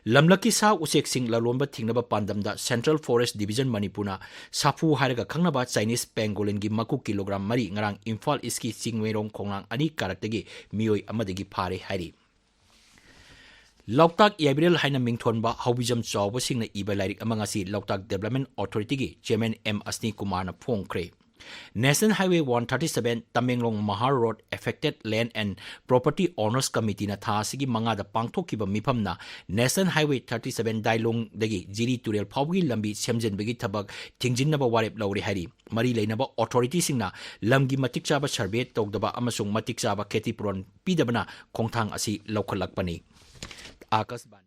ꯂꯝꯂꯛꯀꯤ ꯁꯥ ꯎꯆꯦꯛꯁꯤꯡ ꯂꯂꯣꯟꯕ ꯊꯤꯡꯅꯕ ꯄꯥꯟꯗꯝꯗ Central Forest Division ꯃꯅꯤꯄꯨꯔꯅ ꯁꯥꯐꯨ ꯍꯥꯏꯔꯒ ꯈꯪꯅꯕ Chinese Pangolinꯒꯤ ꯃꯀꯨ kilogram ꯃꯔꯤ ꯉꯔꯥꯡ ꯏꯝꯐꯥꯜ Eastꯀꯤ ꯆꯤꯡꯃꯩꯔꯣꯡ ꯈꯣꯡꯅꯥꯡ ꯑꯅꯤ ꯀꯥꯔꯛꯇꯒꯤ ꯃꯤꯑꯣꯏ ꯑꯃꯗꯒꯤ ꯐꯥꯔꯦ ꯍꯥꯏꯔꯤ꯫ ꯂꯣꯛꯇꯥꯛ ꯌꯥꯏꯕꯤꯔꯦꯜ ꯍꯥꯏꯅ ꯃꯤꯡꯊꯣꯟꯕ ꯍꯧꯕꯤꯖꯝ ꯆꯥꯎꯕꯁꯤꯡꯅ ꯏꯕ ꯂꯥꯏꯔꯤꯛ ꯑꯃ ꯉꯁꯤ ꯂꯣꯛꯇꯥꯛ Development Authorityꯒꯤ Chairman ꯑꯦꯝ ꯑꯁꯅꯤ ꯀꯨꯃꯥꯔꯅ ꯐꯣꯡꯈ꯭ꯔꯦ꯫ National Highway one thirty seven Tamenglong Mahar Road Affected Land and Property Owners Committeeꯅ ꯊꯥ ꯑꯁꯤꯒꯤ ꯃꯉꯥꯗ ꯄꯥꯡꯊꯣꯛꯈꯤꯕ ꯃꯤꯐꯝꯅ National Highway thirty seven ꯗꯥꯏꯂꯣꯡꯗꯒꯤ ꯖꯤꯔꯤ ꯇꯨꯔꯦꯜ ꯐꯥꯎꯕꯒꯤ ꯂꯝꯕꯤ ꯁꯦꯝꯖꯤꯟꯕꯒꯤ ꯊꯕꯛ ꯊꯤꯡꯖꯤꯟꯅꯕ ꯋꯥꯔꯦꯞ ꯂꯧꯔꯦ ꯍꯥꯏꯔꯤ꯫ ꯃꯔꯤ ꯂꯩꯅꯕ authorityꯁꯤꯡꯅ ꯂꯝꯒꯤ ꯃꯇꯤꯛ ꯆꯥꯕ survey ꯇꯧꯗꯕ ꯑꯃꯁꯨꯡ ꯃꯇꯤꯛ ꯆꯥꯕ ꯈꯦꯇꯤꯄꯨꯔꯣꯟ ꯄꯤꯗꯕꯅ ꯈꯣꯡꯊꯥꯡ ꯑꯁꯤ ꯂꯧꯈꯠꯂꯛꯄꯅꯤ꯫ ꯑꯥꯀꯥꯁꯕꯥꯅꯤ꯫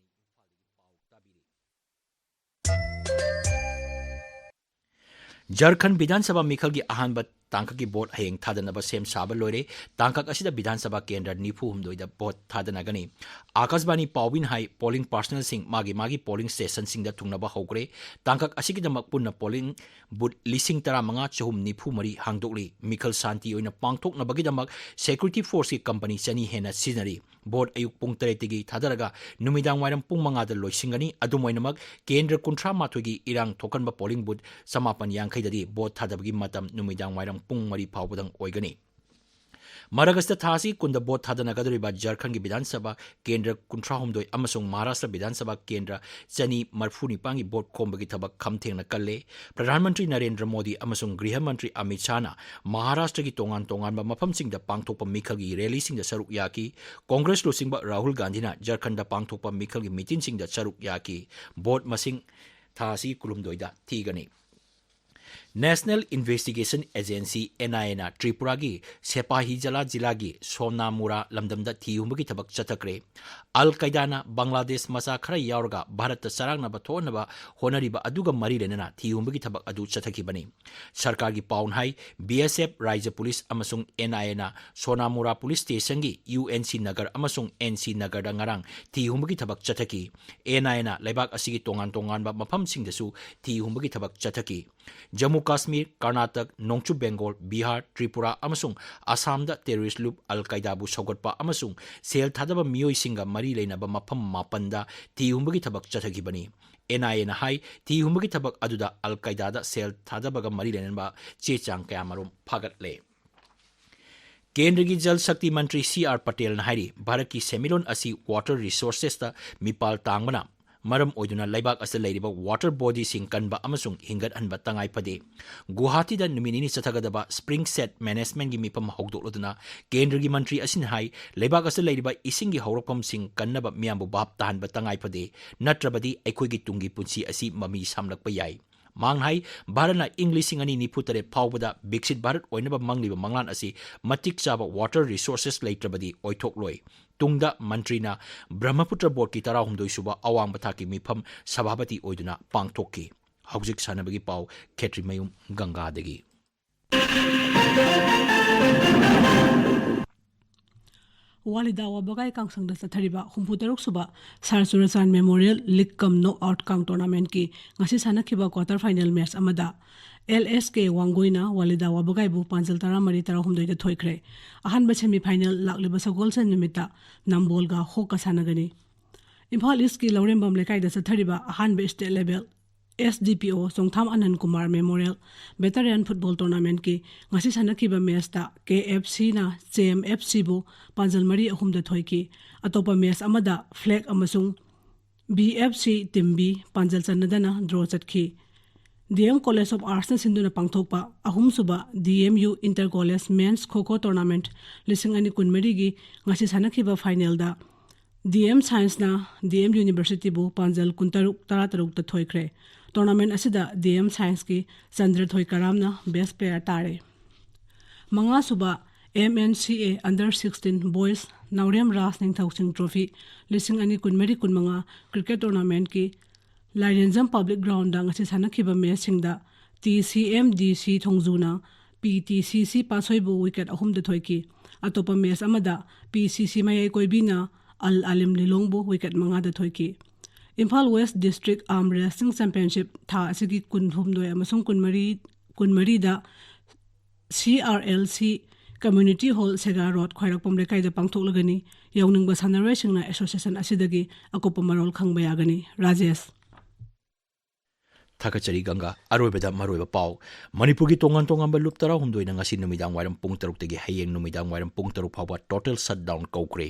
ꯖꯔꯈꯟ ꯕꯤꯙꯥꯟ ꯁꯚꯥ ꯃꯤꯈꯜꯒꯤ ꯑꯍꯥꯟꯕ ꯇꯥꯡꯀꯛꯀꯤ ꯚꯣꯠ ꯍꯌꯦꯡ ꯊꯥꯗꯅꯕ ꯁꯦꯝ ꯁꯥꯕ ꯂꯣꯏꯔꯦ꯫ ꯇꯥꯡꯀꯛ ꯑꯁꯤꯗ ꯕꯤꯙꯥꯟ ꯁꯚꯥ ꯀꯦꯟꯗ꯭ꯔ ꯅꯤꯐꯨ ꯍꯨꯝꯗꯣꯏꯗ ꯚꯣꯠ ꯊꯥꯗꯅꯒꯅꯤ꯫ ꯑꯥꯀꯥꯁꯕꯥꯅꯤ ꯄꯥꯎꯃꯤꯅ ꯍꯥꯏ, polling personnelꯁꯤꯡ ꯃꯥꯒꯤ ꯃꯥꯒꯤ polling stationꯁꯤꯡꯗ ꯊꯨꯡꯅꯕ ꯍꯧꯈ꯭ꯔꯦ꯫ ꯇꯥꯡꯀꯛ ꯑꯁꯤꯒꯤꯗꯃꯛ ꯄꯨꯟꯅ polling booth ꯂꯤꯁꯤꯡ ꯇꯔꯥꯃꯉꯥ ꯆꯍꯨꯝ ꯅꯤꯐꯨ ꯃꯔꯤ ꯍꯥꯡꯗꯣꯛꯂꯤ꯫ ꯃꯤꯈꯜ ꯁꯥꯟꯇꯤ ꯑꯣꯏꯅ ꯄꯥꯡꯊꯣꯛꯅꯕꯒꯤꯗꯃꯛ security forceꯀꯤ company ꯆꯅꯤ ꯍꯦꯟꯅ ꯁꯤꯖꯤꯟꯅꯔꯤ꯫ ꯚꯣꯠ ꯑꯌꯨꯛ ꯄꯨꯡ ꯇꯔꯦꯠꯇꯒꯤ ꯊꯥꯗꯔꯒ ꯅꯨꯃꯤꯗꯥꯡ ꯋꯥꯏꯔꯝ ꯄꯨꯡ ꯃꯉꯥꯗ ꯂꯣꯏꯁꯤꯟꯒꯅꯤ꯫ ꯑꯗꯨꯝ ꯑꯣꯏꯅꯃꯛ, ꯀꯦꯟꯗ꯭ꯔ ꯀꯨꯟꯊ꯭ꯔꯥ ꯃꯥꯊꯣꯏꯒꯤ ꯏꯔꯥꯡ ꯊꯣꯛꯍꯟꯕ polling booth ꯆꯃꯥꯄꯟ ꯌꯥꯡꯈꯩꯗꯗꯤ ꯚꯣꯠ ꯊꯥꯗꯕꯒꯤ ꯃꯇꯝ ꯅꯨꯃꯤꯗꯥꯡ ꯋꯥꯏꯔꯝ ꯄꯨꯡ ꯃꯔꯤ ꯐꯥꯎꯕꯗꯪ ꯑꯣꯏꯒꯅꯤ꯫ ꯃꯔꯛ ꯑꯁꯤꯗ, ꯊꯥ ꯑꯁꯤ ꯀꯨꯟꯗ ꯚꯣꯠ ꯊꯥꯗꯅꯒꯗꯧꯔꯤꯕ ꯖꯔꯈꯟꯒꯤ ꯕꯤꯙꯥꯟ ꯁꯚꯥ ꯀꯦꯟꯗ꯭ꯔ ꯀꯨꯟꯊ꯭ꯔꯥ ꯍꯨꯝꯗꯣꯏ ꯑꯃꯁꯨꯡ ꯃꯍꯥꯔꯥꯁꯇ꯭ꯔ ꯕꯤꯙꯥꯟ ꯁꯚꯥ ꯀꯦꯟꯗ꯭ꯔ ꯆꯅꯤ ꯃꯔꯤꯐꯨ ꯅꯤꯄꯥꯟꯒꯤ ꯚꯣꯠ ꯈꯣꯝꯕꯒꯤ ꯊꯕꯛ ꯈꯝ ꯊꯦꯡꯅ ꯀꯜꯂꯦ꯫ ꯄ꯭ꯔꯙꯥꯟ ꯃꯟꯇ꯭ꯔꯤ ꯅꯔꯦꯟꯗ꯭ꯔ ꯃꯣꯗꯤ ꯑꯃꯁꯨꯡ ꯒ꯭ꯔꯤꯍ ꯃꯟꯇ꯭ꯔꯤ ꯑꯃꯤꯠ ꯁꯥꯍꯅ ꯃꯍꯥꯔꯥꯁꯇ꯭ꯔꯒꯤ ꯇꯣꯉꯥꯟ ꯇꯣꯉꯥꯟꯕ ꯃꯐꯝꯁꯤꯡꯗ ꯄꯥꯡꯊꯣꯛꯄ ꯃꯤꯈꯜꯒꯤ rallyꯁꯤꯡꯗ ꯁꯔꯨꯛ ꯌꯥꯈꯤ꯫ ꯀꯣꯡꯒ꯭ꯔꯦꯁ ꯂꯨꯆꯤꯡꯕ ꯔꯥꯍꯨꯜ ꯒꯥꯟꯙꯤꯅ ꯖꯔꯈꯟꯗ ꯄꯥꯡꯊꯣꯛꯄ ꯃꯤꯈꯜꯒꯤ meetingꯁꯤꯡꯗ ꯁꯔꯨꯛ ꯌꯥꯈꯤ꯫ ꯚꯣꯠ ꯃꯁꯤꯡ ꯊꯥ ꯑꯁꯤ ꯀꯨꯟꯍꯨꯝꯗꯣꯏꯗ ꯊꯤꯒꯅꯤ꯫ National Investigation Agency, NIAꯅ ꯇ꯭ꯔꯤꯄꯨꯔꯥꯒꯤ ꯁꯦꯄꯥꯍꯤꯖꯂꯥ ꯖꯤꯂꯥꯒꯤ ꯁꯣꯅꯥꯃꯨꯔꯥ ꯂꯝꯗꯝꯗ ꯊꯤ ꯍꯨꯝꯕꯒꯤ ꯊꯕꯛ ꯆꯠꯊꯈ꯭ꯔꯦ꯫ ꯑꯜ ꯀꯥꯏꯗꯥꯅ ꯕꯪꯒ꯭ꯂꯥꯗꯦꯁ ꯃꯆꯥ ꯈꯔ ꯌꯥꯎꯔꯒ ꯚꯥꯔꯠꯇ ꯆꯔꯥꯡꯅꯕ ꯊꯣꯛꯍꯟꯅꯕ ꯍꯣꯠꯅꯔꯤꯕ ꯑꯗꯨꯒ ꯃꯔꯤ ꯂꯩꯅꯅ ꯊꯤ ꯍꯨꯝꯕꯒꯤ ꯊꯕꯛ ꯑꯗꯨ ꯆꯠꯊꯈꯤꯕꯅꯤ꯫ ꯁꯔꯀꯥꯔꯒꯤ ꯄꯥꯎꯅ ꯍꯥꯏ, BSF, ꯔꯥꯏꯖ꯭ꯌ ꯄꯨꯂꯤꯁ ꯑꯃꯁꯨꯡ NIAꯅ ꯁꯣꯅꯥꯃꯨꯔꯥ ꯄꯨꯂꯤꯁ ꯁ꯭ꯇꯦꯁꯟꯒꯤ UNC ꯅꯒꯔ ꯑꯃꯁꯨꯡ NC ꯅꯒꯔꯗ ꯉꯔꯥꯡ ꯊꯤ ꯍꯨꯝꯕꯒꯤ ꯊꯕꯛ ꯆꯠꯊꯈꯤ꯫ NIAꯅ ꯂꯩꯕꯥꯛ ꯑꯁꯤꯒꯤ ꯇꯣꯉꯥꯟ ꯇꯣꯉꯥꯟꯕ ꯃꯐꯝꯁꯤꯡꯗꯁꯨ ꯊꯤ ꯍꯨꯝꯕꯒꯤ ꯊꯕꯛ ꯆꯠꯊꯈꯤ꯫ ꯖꯝꯃꯨ ꯀꯥꯁꯃꯤꯔ, ꯀꯔꯅꯥꯇꯛ, ꯅꯣꯡꯆꯨꯞ ꯕꯦꯡꯒꯣꯜ, ꯕꯤꯍꯥꯔ, ꯇ꯭ꯔꯤꯄꯨꯔꯥ ꯑꯃꯁꯨꯡ ꯑꯁꯥꯝꯗ terrorist group ꯑꯜ ꯀꯥꯏꯗꯥꯕꯨ ꯁꯧꯒꯠꯄ ꯑꯃꯁꯨꯡ ꯁꯦꯜ ꯊꯥꯗꯕ ꯃꯤꯑꯣꯏꯁꯤꯡꯒ ꯃꯔꯤ ꯂꯩꯅꯕ ꯃꯐꯝ ꯃꯥꯄꯟꯗ ꯊꯤ ꯍꯨꯝꯕꯒꯤ ꯊꯕꯛ ꯆꯠꯊꯈꯤꯕꯅꯤ꯫ NIAꯅ ꯍꯥꯏ, ꯊꯤ ꯍꯨꯝꯕꯒꯤ ꯊꯕꯛ ꯑꯗꯨꯗ ꯑꯜ ꯀꯥꯏꯗꯥꯗ ꯁꯦꯜ ꯊꯥꯗꯕꯒ ꯃꯔꯤ ꯂꯩꯅꯕ ꯆꯦ ꯆꯥꯡ ꯀꯌꯥꯃꯔꯨꯝ ꯐꯥꯒꯠꯂꯦ꯫ ꯀꯦꯟꯗ꯭ꯔꯒꯤ ꯖꯜ ꯁꯛꯇꯤ ꯃꯟꯇ꯭ꯔꯤ ꯁꯤ ꯑꯥꯔ ꯄꯇꯦꯜꯅ ꯍꯥꯏꯔꯤ, ꯚꯥꯔꯠꯀꯤ ꯁꯦꯟꯃꯤꯠꯂꯣꯟ ꯑꯁꯤ water resourcesꯇ ꯃꯤꯄꯥꯜ ꯇꯥꯡꯕꯅ ꯃꯔꯝ ꯑꯣꯏꯗꯨꯅ ꯂꯩꯕꯥꯛ ꯑꯁꯤꯗ ꯂꯩꯔꯤꯕ water bodyꯁꯤꯡ ꯀꯟꯕ ꯑꯃꯁꯨꯡ ꯍꯤꯡꯒꯠꯍꯟꯕ ꯇꯉꯥꯏ ꯐꯗꯦ꯫ ꯒꯨꯋꯥꯍꯥꯇꯤꯗ ꯅꯨꯃꯤꯠ ꯅꯤꯅꯤ ꯆꯠꯊꯒꯗꯕ Spring Set Managementꯀꯤ ꯃꯤꯐꯝ ꯍꯧꯗꯣꯛꯂꯗꯨꯅ ꯀꯦꯟꯗ꯭ꯔꯒꯤ ꯃꯟꯇ꯭ꯔꯤ ꯑꯁꯤꯅ ꯍꯥꯏ, ꯂꯩꯕꯥꯛ ꯑꯁꯤꯗ ꯂꯩꯔꯤꯕ ꯏꯁꯤꯡꯒꯤ ꯍꯧꯔꯛꯐꯝꯁꯤꯡ ꯀꯟꯅꯕ ꯃꯤꯌꯥꯝꯕꯨ ꯚꯥꯞ ꯇꯥꯍꯟꯕ ꯇꯉꯥꯏ ꯐꯗꯦ, ꯅꯠꯇ꯭ꯔꯕꯗꯤ ꯑꯩꯈꯣꯏꯒꯤ ꯇꯨꯡꯒꯤ ꯄꯨꯟꯁꯤ ꯑꯁꯤ ꯃꯃꯤ ꯁꯥꯝꯂꯛꯄ ꯌꯥꯏ꯫ ꯃꯍꯥꯛꯅ ꯍꯥꯏ, ꯚꯥꯔꯠꯅ ꯏꯪ ꯂꯤꯁꯤꯡ ꯑꯅꯤ ꯅꯤꯐꯨ ꯇꯔꯦꯠ ꯐꯥꯎꯕꯗ ꯕꯤꯛꯁꯤꯠ ꯚꯥꯔꯠ ꯑꯣꯏꯅꯕ ꯃꯪꯂꯤꯕ ꯃꯪꯂꯥꯟ ꯑꯁꯤ ꯃꯇꯤꯛ ꯆꯥꯕ water resources ꯂꯩꯇ꯭ꯔꯕꯗꯤ ꯑꯣꯏꯊꯣꯛꯂꯣꯏ꯫ ꯇꯨꯡꯗ ꯃꯟꯇ꯭ꯔꯤꯅ ꯕ꯭ꯔꯍꯃꯄꯨꯇ꯭ꯔ ꯕꯣꯔꯗꯀꯤ ꯇꯔꯥꯍꯨꯝꯗꯣꯏ ꯁꯨꯕ ꯑꯋꯥꯡꯕ ꯊꯥꯛꯀꯤ ꯃꯤꯐꯝ ꯁꯚꯥꯄꯇꯤ ꯑꯣꯏꯗꯨꯅ ꯄꯥꯡꯊꯣꯛꯈꯤ꯫ ꯍꯧꯖꯤꯛ ꯁꯥꯟꯅꯕꯒꯤ ꯄꯥꯎ, ꯈꯦꯇ꯭ꯔꯤꯃꯌꯨꯝ ꯒꯪꯒꯥꯗꯒꯤ꯫ ꯋꯥꯂꯤꯗꯥ ꯋꯥꯕꯒꯥꯏ ꯀꯥꯡꯁꯪꯗ ꯆꯠꯊꯔꯤꯕ ꯍꯨꯝꯐꯨ ꯇꯔꯨꯛ ꯁꯨꯕ ꯁꯥꯔ ꯆꯨꯔꯆꯥꯟ ꯃꯦꯃꯣꯔꯤꯌꯦꯜ ꯂꯤꯒ ꯀꯝ ꯅꯣꯛ ꯑꯥꯎꯠ ꯀꯥꯎꯟ ꯇꯣꯔꯅꯥꯃꯦꯟꯠꯀꯤ ꯉꯁꯤ ꯁꯥꯟꯅꯈꯤꯕ ꯀ꯭ꯋꯥꯇꯔ ꯐꯥꯏꯅꯦꯜ ꯃꯦꯆ ꯑꯃꯗ ꯑꯦꯜ ꯑꯦꯁ ꯀꯦ ꯋꯥꯡꯒꯣꯏꯅ ꯋꯥꯂꯤꯗꯥ ꯋꯥꯕꯒꯥꯏꯕꯨ ꯄꯥꯟꯖꯜ ꯇꯔꯥꯃꯔꯤ ꯇꯔꯥꯍꯨꯝꯗꯣꯏꯗ ꯊꯣꯏꯈ꯭ꯔꯦ꯫ ꯑꯍꯥꯟꯕ ꯁꯦꯃꯤ ꯐꯥꯏꯅꯦꯜ ꯂꯥꯛꯂꯤꯕ ꯁꯒꯣꯜꯁꯦꯟ ꯅꯨꯃꯤꯠꯇ ꯅꯝꯕꯣꯜꯒ ꯍꯣꯛꯀ ꯁꯥꯟꯅꯒꯅꯤ꯫ ꯏꯝꯐꯥꯜ ꯏꯁꯀꯤ ꯂꯧꯔꯦꯝꯕꯝ ꯂꯩꯀꯥꯏꯗ ꯆꯠꯊꯔꯤꯕ ꯑꯍꯥꯟꯕ ꯁ꯭ꯇꯦꯠ ꯂꯦꯚꯦꯜ ꯑꯦꯁ ꯗꯤ ꯄꯤ ꯑꯣ ꯆꯣꯡꯊꯥꯝ ꯑꯅꯟ ꯀꯨꯃꯥꯔ ꯃꯦꯃꯣꯔꯤꯌꯦꯜ ꯚꯦꯇꯔꯤꯌꯥꯟ ꯐꯨꯠꯕꯣꯜ ꯇꯣꯔꯅꯥꯃꯦꯟꯠꯀꯤ ꯉꯁꯤ ꯁꯥꯟꯅꯈꯤꯕ ꯃꯦꯆꯇ ꯀꯦ ꯑꯦꯐ ꯁꯤꯅ ꯆꯦ ꯑꯦꯝ ꯑꯦꯐ ꯁꯤꯕꯨ ꯄꯥꯟꯖꯜ ꯃꯔꯤ ꯑꯍꯨꯝꯗ ꯊꯣꯏꯈꯤ꯫ ꯑꯇꯣꯞꯄ ꯃꯦꯆ ꯑꯃꯗ ꯐ꯭ꯂꯦꯛ ꯑꯃꯁꯨꯡ B F C team B ꯄꯥꯟꯖꯜ ꯆꯟꯅꯗꯅ ꯗ꯭ꯔꯣ ꯆꯠꯈꯤ꯫ ꯗꯤ ꯑꯦꯝ ꯀꯣꯂꯦꯖ ꯑꯣꯐ ꯑꯥꯔꯠꯁꯅ ꯁꯤꯟꯗꯨꯅ ꯄꯥꯡꯊꯣꯛꯄ ꯑꯍꯨꯝꯁꯨꯕ D M U inter college men's kho kho tournament ꯂꯤꯁꯤꯡ ꯑꯅꯤ ꯀꯨꯟꯃꯔꯤꯒꯤ ꯉꯁꯤ ꯁꯥꯟꯅꯈꯤꯕ ꯐꯥꯏꯅꯦꯜꯗ ꯗꯤ ꯑꯦꯝ ꯁꯥꯏꯟꯁꯅ ꯗꯤ ꯑꯦꯝ ꯌꯨꯅꯤꯚꯔꯁꯤꯇꯤꯕꯨ ꯄꯥꯟꯖꯜ ꯀꯨꯟꯇꯔꯨꯛ ꯇꯔꯥꯇꯔꯨꯛꯇ ꯊꯣꯏꯈ꯭ꯔꯦ꯫ ꯇꯣꯔꯅꯥꯃꯦꯟꯠ ꯑꯁꯤꯗ ꯗꯤ ꯑꯦꯝ ꯁꯥꯏꯟꯁꯀꯤ ꯆꯟꯗ꯭ꯔꯊꯣꯏ ꯀꯔꯥꯝꯅ ꯕꯦꯁ ꯄ꯭ꯂꯦꯌꯔ ꯇꯥꯔꯦ꯫ ꯃꯉꯥꯁꯨꯕ ꯑꯦꯝ ꯑꯦꯟ ꯁꯤ ꯑꯦ ꯑꯟꯗꯔ ꯁꯤꯛꯁꯇꯤꯟ ꯕꯣꯏꯁ ꯅꯥꯎꯔꯦꯝ ꯔꯥꯖ ꯅꯤꯡꯊꯧꯁꯤꯡ ꯇ꯭ꯔꯣꯐꯤ ꯂꯤꯁꯤꯡ ꯑꯅꯤ ꯀꯨꯟꯃꯔꯤ ꯀꯨꯟꯃꯉꯥ ꯀ꯭ꯔꯤꯀꯦꯠ ꯇꯣꯔꯅꯥꯃꯦꯟꯠꯀꯤ ꯂꯥꯏꯔꯦꯟꯖꯝ ꯄꯕ꯭ꯂꯤꯛ ꯒ꯭ꯔꯥꯎꯟꯗ ꯉꯁꯤ ꯁꯥꯟꯅꯈꯤꯕ ꯃꯦꯆꯁꯤꯡꯗ ꯇꯤ ꯁꯤ ꯑꯦꯝ ꯗꯤ ꯁꯤ ꯊꯣꯡꯖꯨꯅ ꯄꯤ ꯇꯤ ꯁꯤ ꯁꯤ ꯄꯥꯠꯁꯣꯏꯕꯨ ꯋꯤꯀꯦꯠ ꯑꯍꯨꯝꯗ ꯊꯣꯏꯈꯤ꯫ ꯑꯇꯣꯞꯄ ꯃꯦꯆ ꯑꯃꯗ ꯄꯤ ꯁꯤ ꯁꯤ ꯃꯌꯥꯏ ꯀꯣꯏꯕꯤꯅ ꯑꯜ ꯑꯥꯂꯤꯝ ꯂꯤꯂꯣꯡꯕꯨ ꯋꯤꯀꯦꯠ ꯃꯉꯥꯗ ꯊꯣꯏꯈꯤ꯫ Imphal west district arm wrestling championship ꯊꯥ ꯑꯁꯤꯒꯤ ꯀꯨꯟꯍꯨꯝꯗꯣꯏ ꯑꯃꯁꯨꯡ ꯀꯨꯟꯃꯔꯤ, ꯀꯨꯟꯃꯔꯤꯗ C R L C community hall, Sega road, ꯈ꯭ꯋꯥꯏꯔꯥꯛꯄꯝ ꯂꯩꯀꯥꯏꯗ ꯄꯥꯡꯊꯣꯛꯂꯒꯅꯤ꯫ ꯌꯥꯎꯅꯤꯡꯕ ꯁꯥꯟꯅꯔꯣꯏꯁꯤꯡꯅ ꯑꯦꯁꯣꯁꯤꯌꯦꯁꯟ ꯑꯁꯤꯗꯒꯤ ꯑꯀꯨꯞꯄ ꯃꯔꯣꯜ ꯈꯪꯕ ꯌꯥꯒꯅꯤ꯫ ꯔꯥꯖꯦꯁ꯫ ꯊꯥꯒꯠꯆꯔꯤ ꯒꯪꯒꯥ꯫ ꯑꯔꯣꯏꯕꯗ ꯃꯔꯨꯑꯣꯏꯕ ꯄꯥꯎ꯫ ꯃꯅꯤꯄꯨꯔꯒꯤ ꯇꯣꯉꯥꯟ ꯇꯣꯉꯥꯟꯕ ꯂꯨꯞ ꯇꯔꯥꯍꯨꯝꯗꯣꯏꯅ ꯉꯁꯤ ꯅꯨꯃꯤꯗꯥꯡ ꯋꯥꯏꯔꯝ ꯄꯨꯡ ꯇꯔꯨꯛꯇꯒꯤ ꯍꯌꯦꯡ ꯅꯨꯃꯤꯗꯥꯡ ꯋꯥꯏꯔꯝ ꯄꯨꯡ ꯇꯔꯨꯛ ꯐꯥꯎꯕ total shutdown ꯀꯧꯈ꯭ꯔꯦ꯫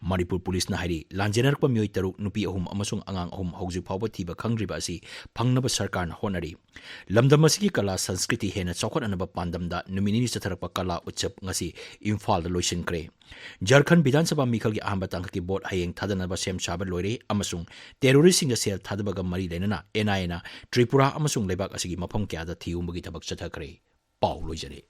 ꯃꯅꯤꯄꯨꯔ ꯄꯨꯂꯤꯁꯅ ꯍꯥꯏꯔꯤ, ꯂꯥꯟꯖꯦꯟꯅꯔꯛꯄ ꯃꯤꯑꯣꯏ ꯇꯔꯨꯛ, ꯅꯨꯄꯤ ꯑꯍꯨꯝ ꯑꯃꯁꯨꯡ ꯑꯉꯥꯡ ꯑꯍꯨꯝ ꯍꯧꯖꯤꯛ ꯐꯥꯎꯕ ꯊꯤꯕ ꯈꯪꯗ꯭ꯔꯤꯕ ꯑꯁꯤ ꯐꯪꯅꯕ ꯁꯔꯀꯥꯔꯅ ꯍꯣꯠꯅꯔꯤ꯫ ꯂꯝꯗꯝ ꯑꯁꯤꯒꯤ ꯀꯂꯥ ꯁꯪꯁꯀ꯭ꯔꯤꯇꯤ ꯍꯦꯟꯅ ꯆꯥꯎꯈꯠꯍꯟꯅꯕ ꯄꯥꯟꯗꯝꯗ ꯅꯨꯃꯤꯠ ꯅꯤꯅꯤ ꯆꯠꯊꯔꯛꯄ ꯀꯂꯥ ꯎꯠꯁꯕ ꯉꯁꯤ ꯏꯝꯐꯥꯜꯗ ꯂꯣꯏꯁꯤꯟꯈ꯭ꯔꯦ꯫ ꯖꯔꯈꯟ ꯕꯤꯙꯥꯟ ꯁꯚꯥ ꯃꯤꯈꯜꯒꯤ ꯑꯍꯥꯟꯕ ꯇꯥꯡꯀꯛꯀꯤ ꯚꯣꯠ ꯍꯌꯦꯡ ꯊꯥꯗꯅꯕ ꯁꯦꯝ ꯁꯥꯕ ꯂꯣꯏꯔꯦ ꯑꯃꯁꯨꯡ terroristꯁꯤꯡꯒ ꯁꯦꯜ ꯊꯥꯗꯕꯒ ꯃꯔꯤ ꯂꯩꯅꯅ NIAꯅ ꯇ꯭ꯔꯤꯄꯨꯔꯥ ꯑꯃꯁꯨꯡ ꯂꯩꯕꯥꯛ ꯑꯁꯤꯒꯤ ꯃꯐꯝ ꯀꯌꯥꯗ ꯊꯤꯍꯨꯝꯕꯒꯤ ꯊꯕꯛ ꯆꯠꯊꯈ꯭ꯔꯦ꯫ ꯄꯥꯎ ꯂꯣꯏꯖꯔꯦ꯫